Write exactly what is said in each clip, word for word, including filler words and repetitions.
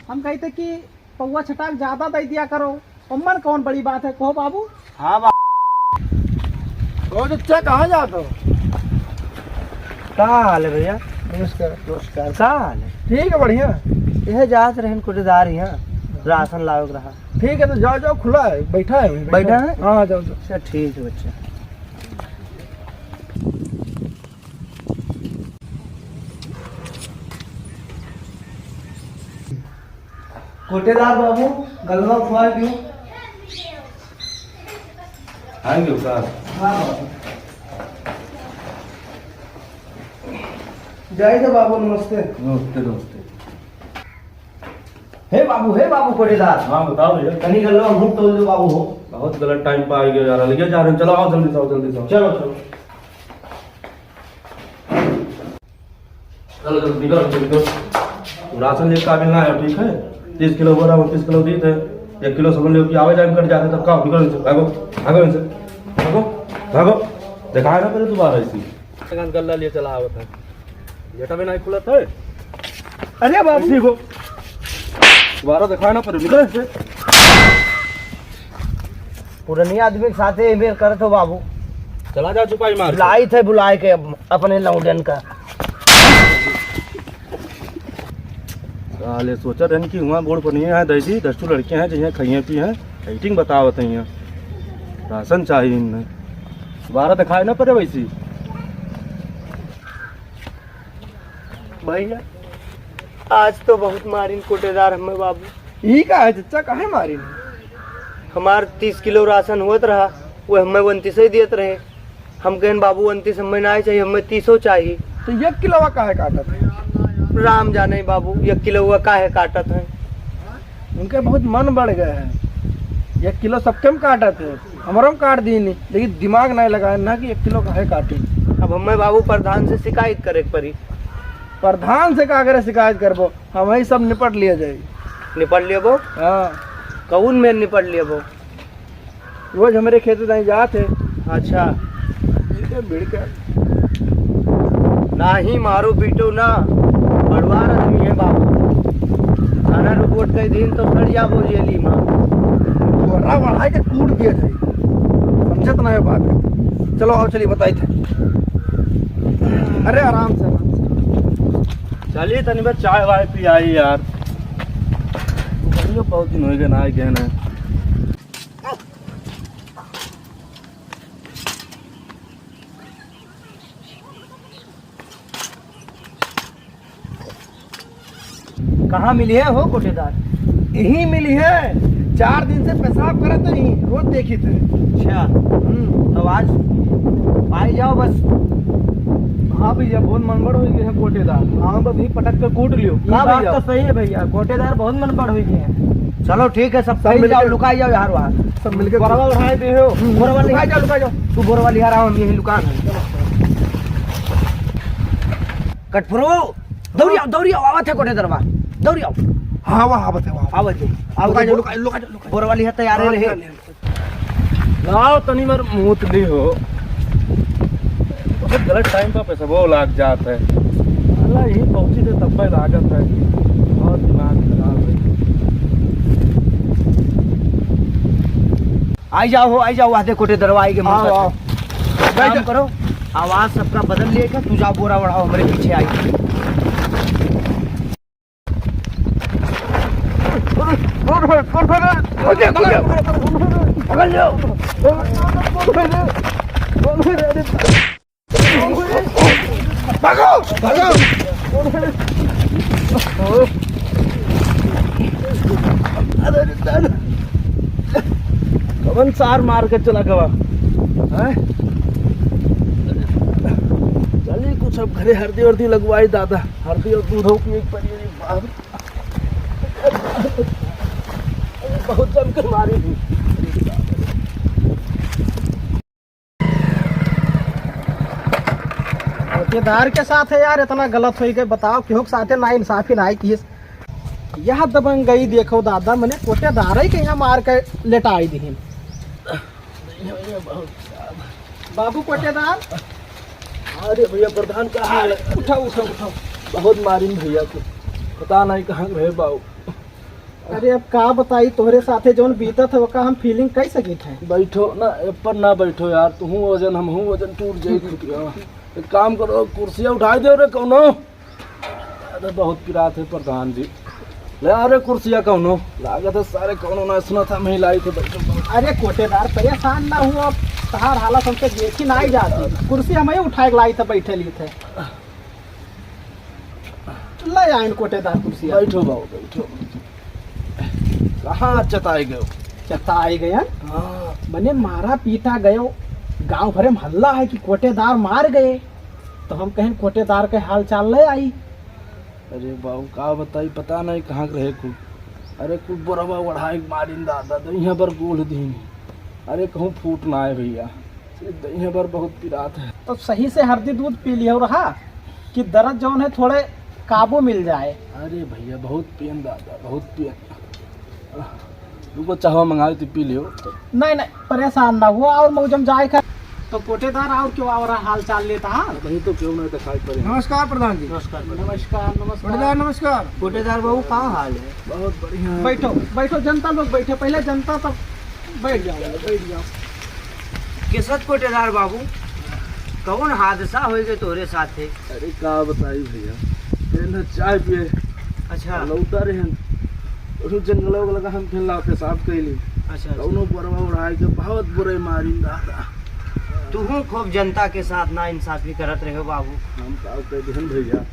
हम कहित है कि पौवा छटाक ज्यादा दइ दिया करो, ओम्मन कौन बड़ी बात है, कहो बाबू। हाँ बा-, कहो चचा, कहाँ जात हो? का हाल है भइया? नमस्कार। नमस्कार। का हाल है? ठीक है, बढ़िया। यह जात रहेन कुटेदार हियाँ, राशन लावे के रहा। ठीक है, तो जाओ, जाओ, खुला है, बैठा है वहीं, बैठा बैठा है? है? हाँ, जाओ, जाओ। अच्छा, ठीक है बच्चा। कोटेदार बाबू, गलवा खुआ दियो। आएंगे उतार। हाँ बाबू। जाइए बाबू, नमस्ते। नमस्ते, नमस्ते। हे बाबू, हे बाबू कोटेदार। हाँ, बताओ भइया। तनी गलवा मुँह तोल दो बाबू हो। बहुत गलत टाइम पे आ गया यार, अलगे जा रहे हैं। चलो आओ जल्दी से, आओ जल्दी से, आओ। चलो, चलो। चलो, चलो, निकल, निकल, निकल। तू राशन लेके काबिल ना है, ठीक है? तीस किलो बोरा, उनतीस किलो दीत है, एक किलो समझ लो कि आवे जाए में कट जाते, तब का? निकल इनसे, भागो, भागो इनसे, भागो, भागो। दिखाए ना पहले दोबारा इसी। गल्ला लिए चला आवत है, जेटा भी नहीं खुलत है। अरे बाबू। ऐसी हो। दोबारा दिखाए ना पहले, निकल इनसे। पुरनिया आदमी के साथे एमेर करत हो बाबू। चला जाओ छुपाई मार के। बुलाई थे बुलाए के अप-, अपने लौंडन का। साले सोचत रहन कि हुआं बोर्ड पर नहीं आए, दैजी, दस ठो लड़के हैं, जइहें खाइए पी हैं, एटिंग बतावत हैं यहाँ। राशन चाहिए इन्हें। दोबारा दिखाए ना पड़े वैसी। भइया, आज तो बहुत मारिन कोटेदार हमें बाबू। ई का है चच्चा, काहे मारिन? हमार तीस किलो राशन होत रहा, वो हमें उनतीस ही देत रहे। हम कहन, "बाबू, उनतीस हमें ना चाहिए, हमें तीसो चाहिए।" तो एक किलोवा काहे काटत है? राम जाने बाबू, एक किलोवा काहे काटत है। उनके बहुत मन बढ़ गए है, एक किलो सबके में काटत है, हमरो में काट दीनी, लेकिन दिमाग नहीं लगाए ना कि एक किलो काहे काटी। अब हमें बाबू प्रधान से शिकायत करे के पड़ी। प्रधान से का करे शिकायत करबो, हम ही सब निपट लिया जाए। निपट लेबो? हाँ। कौन में निपट लेबो? रोज हमरे खेते दाई जात है। अच्छा। मिलके, मिलके। नाही मारो पीटो ना, बड़वार आदमी है बाबू। थाना रिपोर्ट कई दिन तो सड़ जाबो जेली में। तोरा बढ़ाई के कूट दिया जाए, समझत ना है बात। चलो आओ, चलिए बताई थे। अरे आराम से, आराम से। चलिए तनी बार चाय वाय पियाई यार, बहुत दिन हो गए ना आए गए ना। कहाँ मिली है हो कोटेदार? यहीं मिली है, चार दिन से पेशाब करत रही, रोज देखी थे। अच्छा, हम्म। तो आज पाई जाओ बस। हाँ भइया, बहुत मनबड़ हो गए है कोटेदार। हाँ, बस यही पटक के कूट लियो। ये का बात भइया? तो सही है भइया, कोटेदार बहुत मनबड़ हो गए हैं। चलो ठीक है, सब सब कहीं मिलके जाओ, लुकाई जाओ यार वहाँ। सब मिलके बोरवा उठाए दे हो। हम्म, बोरवा लुकाई जाओ, लुकाई जाओ। तू बोरवा लिहा रहा, हम यही लुकान है। कठफुरो, दौड़ी आओ, दौड़ी आओ, आवत है कोटेदरवा, दौड़ी आओ। हाँ, वहाँ आवत है, वहाँ। आवत है, आवत लुकाई है। जाओ, लुकाई, लुकाई जाओ, लुकाई जाओ। बोरवा लिहा तैयार हाँ, रहे। लुकाई जाओ। लाओ तनी मर मूत ली हो। बहुत गलत टाइम पर पैसा वो लाग जात है। साला यही पहुंची थे तब पे लागत है। बहुत दिमाग खराब है। आई जाओ हो, आई जाओ, वादे कोटेदरवा आई के आओ, मौका आओ। से। काम करो, आवाज सबका बदल लिए का, तू जा बोरा बढ़ाओ, हमरे पीछे आई। भागो, भागो। अरे दादा, कवन सार मार के चला गवा, हैं? चलिए कुछ अब घरे हरदी वर्दी लगवाई दादा, हरदी और दूध हो पिए के पड़ी। अरे बाप रे। बहुत जम के मारी थी। कोटेदार के साथ है यार, इतना गलत होई गए, बताओ, केहू के साथे ना इंसाफी ना किए। यह दबंगई देखो दादा, मने कोटेदार ही के यहाँ मार के लेटाई दीहिन। बाबू कोटेदार। अरे भइया, प्रधान का हाल है? उठाओ, उठाओ, उठाओ। बहुत मारिन भइया को। पता नहीं कहाँ रहे बाबू। अरे अब का बताई, तोहरे साथे जौन बीतत है ओका हम feeling कइ सकित है। बैठो ना, ए पर ना बैठो यार, तुहूँ वजन हमहूँ वजन, टूट जाई खुटिया। एक काम करो, कुर्सिया उठाइ देउ रे कौनो। अरे बहुत पिरात है प्रधान जी, ले आ रे कुर्सिया कौनो। लागत है सारे कौनो ना सुना था, मैं लाई तो बैठो। अरे कोटेदार परेशान ना हुआ, तहार हालत हमसे देखी नाहीं जाती। कुर्सी हमहीं उठाइ के लाई थे, बैठे ली थे। ले आइन कोटेदार कुर्सिया। बैठो बाबू, बैठो। कहाँ चताइ गयो? चताइ गयो? हाँ। मने मारा पीटा गयो, गाँव भरे में हल्ला है कि कोटेदार मार गए, तो हम कहेन कोटेदार के हाल चाल ले आई। अरे बाबू का बताई, पता नहीं कहाँ के रहे कुल। अरे कुल बोरवा ओढ़ाइ के मारिन दादा, दहिया बर गोल दीन। अरे कहूँ फूट ना आए भइया, दहिया बर बहुत पिरात है। तो सही से हरदी दूध पी लियो रहा कि दर्द जौन है थोड़े काबू मिल जाए। अरे भइया बहुत पेन दादा, बहुत पेन। रुको, चाहवा मंगाई थी, पी लियो। नहीं, नहीं, परेशान ना हुआ, और मौजम जाए का। तो कोटेदार, और क्यों आ रहा, हाल चाल लेता, हाँ? वही तो क्यों नहीं दिखाई पड़े। नमस्कार प्रधान जी। नमस्कार, नमस्कार। कोटेदार नमस्कार। कोटेदार बाबू, का हाल है? बहुत बढ़िया है। बैठो, बैठो, जनता लोग बैठे, पहले जनता तब बैठ जाओ, बैठ जाओ। केसत कोटेदार बाबू, कौन हादसा होइ गए तोहरे साथे? अरे का बताई भइया, पहले चाय पिए, अच्छा। लौटा रहे हैं, उस जंगल वाला का हम फिर ला पेशाब कैली। अच्छा, अच्छा। कौनो बोरवा ओढ़ाइ के बहुत बुरे मारिन दादा। तुहूँ खूब जनता के साथ नाइंसाफी करत रहे हो बाबू। हम का कह देहन भइया?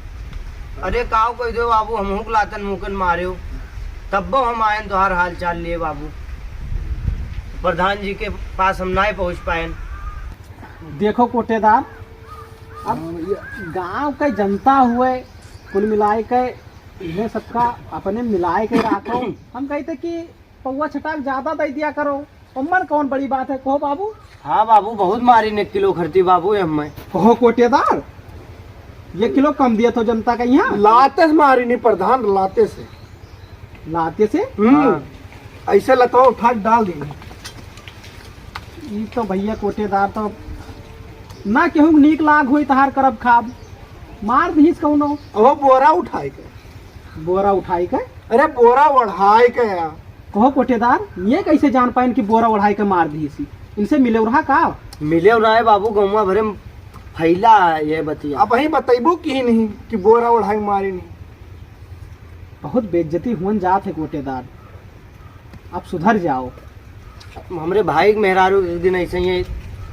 अरे काव कह दो बाबू, हमहूँ के लातन मुकन मारे हो, तब्बो हम आयन तोहार हाल चाल लिए बाबू, प्रधान जी के पास हम नाहीं पहुँच पायन। देखो कोटेदार, अब हाँ भइया। गाँव के जनता हुए, कुल मिलाए के इन्हें सबका अपने मिलाए के राखो। हम कहित है कि पौवा छटाक ज्यादा दइ दिया करो, ओमन कौन बड़ी बात है, कहो बाबू? हाँ बाबू, बहुत मारिन एक किलो खरती बाबू हमें। कहो कोटेदार, एक किलो कम दिया तो जनता का यहाँ। लाते से मारिन प्रधान, लाते से। लाते से? हम्म। हाँ। ऐसे लतवा उठा के डाल दीन। ई तो भइया कोटेदार तो ना केहू नीक लाग होई तहार करब खाब। मार दीस कौनो। अहो बोरा उठाइ के। बोरा उठाइ के? अरे बोरा ओढ़ाइ के या। कहो कोटेदार, ये कैसे जान पाइन कि बोरा ओढ़ाइ के मार दीसी? इनसे मिले रहा का? मिले रहा है बाबू, गौवा भरे में फैला है ये बतिया। अब वही बतैबो की नहीं कि बोरा ओढ़ाइ के मारी नहीं। बहुत बेइज्जती हुअन जात है कोटेदार, अब सुधर जाओ। हमरे भाई के मेहरारू एक दिन ऐसे ही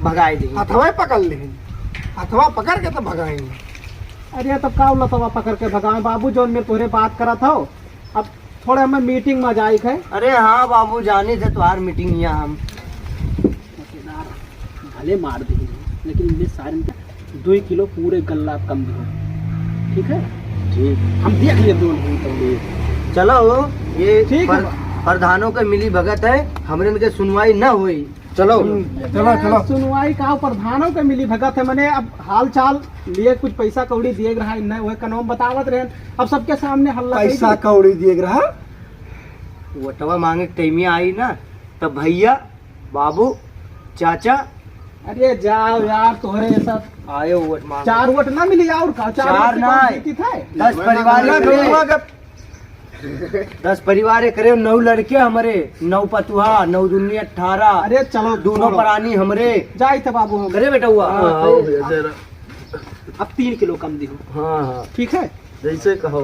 भगाए दी। हथवा पकड़ ले, हथवा पकड़ के तो भगाए। अरे तब का लतवा पकड़ के भगाए बाबू, जौन में तोहरे बात करत हो। अब थोड़े हमें मीटिंग में जाए के। अरे हाँ बाबू, जानी थे तोहार मीटिंग यहाँ हम। भले मार दे, लेकिन इनमें सारे में दुई किलो पूरे गल्ला कम दो, ठीक है? ठीक। हम देख लिए दोनों ही तो। ठीक। चलो, ये ठीक है पर-, बा। प्रधानों के मिली भगत है, हमरे इनके सुनवाई न होई। चलो। हम्म, चलो, चलो। सुनवाई का प्रधानों के मिली भगत है, मने अब हाल चाल लिए कुछ पैसा कौड़ी दिए रहा, इन्हें वह कनौम बतावत रहे, अब सबके सामने हल्ला पैसा करी। कौड़ी दिए रहा? वोटवा मांगे के टाइम आई ना, तब भैया बाबू, चाचा। अरे जाओ यार, तोहरे ऐसा आयो वोट मांग। चार वोट ना मिली और का? चार चार वोट से ना कौन है। जीती था? दस परिवार ना, करे। गौवा का दस परिवार करे, नौ लड़के हमरे, नौ पतुहा, नौ दूनी अठारह। अरे चलो, दोनों छोड़ो। प्राणी हमरे। जाई थे बाबू हम। करे बेटा हुआ। हाँ, हाँ, आओ भैया, जरा। अब तीन किलो कम दी हो। हाँ, हाँ। ठीक है? जैसे कहो।